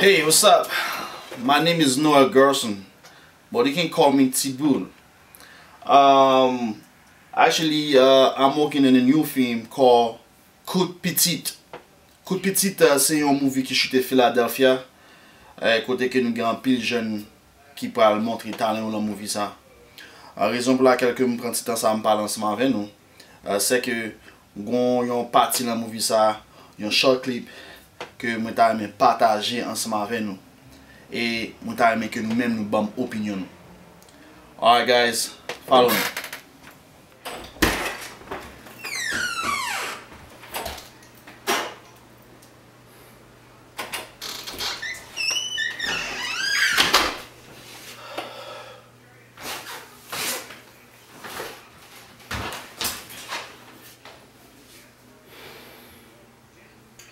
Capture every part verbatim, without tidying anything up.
Hey, what's up? My name is Noel Gerson, but you can call me T-Boon. Um, actually, uh, I'm working in a new film called Kout Pitit. Kout Pitit, uh, se yon movie ki choute Philadelphia, eh, kote ke nou gen anpil jèn ki pral montre talan yo nan movie sa. Ah, rezon pou lakèl ke m pran ti tan sa m pale ansanm avè nou, ah, se ke gon yon pati nan movie sa, yon short clip ke mwen ta renmen pataje ansanm avè nou. E mwen ta renmen ke nou menm nou ban m opinyon nou. Alright guys, follow me.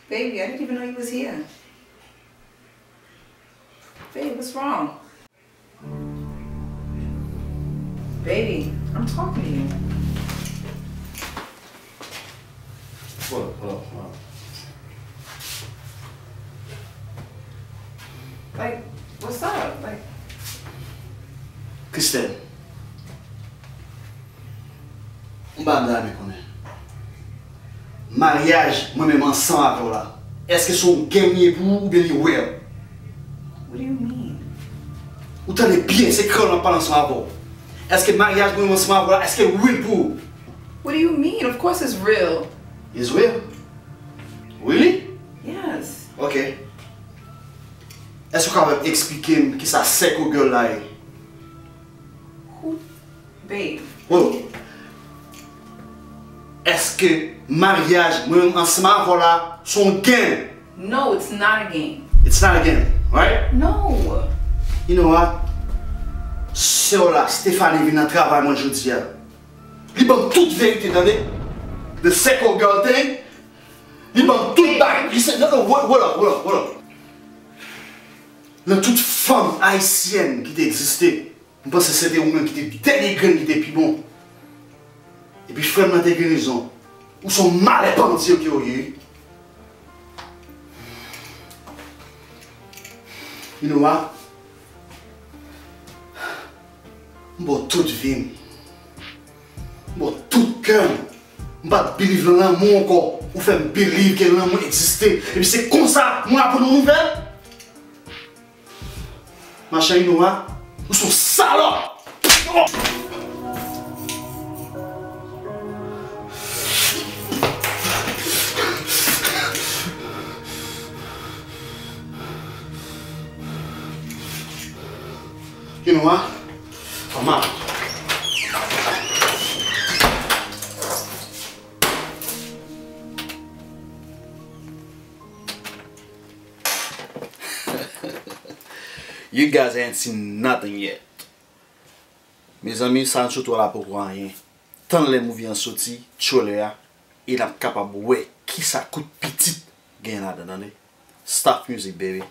Baby, I didn't even know you was here. Babe, what's wrong? Baby, I'm talking to you. Hold up, hold up, hold up. Like, what's up? Like, Christelle, yon bagay m ta renmen konnen. Maryaj mwen menm ansanm avè w la, èske se yon game li ye pou ou oubyen li real? What do you mean? Ou tande byen, se kreyòl m ap pale ansanm avè w. Èske maryaj mwen menm ansanm avè w la, èske l real pou ou? What do you mean? Of course it's real. It's real? Really? Yes. Ok. Èske w kapab eksplike m kisa Psycho Girl la ye? Who? Babe. Oh. Èske maryaj mwen menm ansanm avè w la se yon game? No, it's not a game. It's not a game, right? No. You know what? Sè w la, Stephanie, vin nan travay mwen jodi a. Li ban m tout verite, tande? The Psycho Girl thing. Li ban m tout bagay. Li se, no, no, hold up, hold up, hold up. Nan tout fanm ayisyèn ki te egziste, m panse se te ou menm ki te dènye grenn ki te pi bon. Epi frè m nan te gen rezon. Ou se yon malè pandye ke w ye, wi. You know what? M ba w tout vi m. M ba w tout kè m. M pa t believe nan lanmou ankò. Ou fè m believe ke lanmou egziste. Epi se konsa mwen aprann yon nouvèl. Machann Inoa, ou se yon salòp! Inoa, fè mal. You guys ain't seen nothing yet. Mezanmi, sa n sot wè la poko anyen. Tann lè movie an soti, trailer a, e n ap kapab wè kisa Kout Pitit gen ladan, tande. Stop music, baby.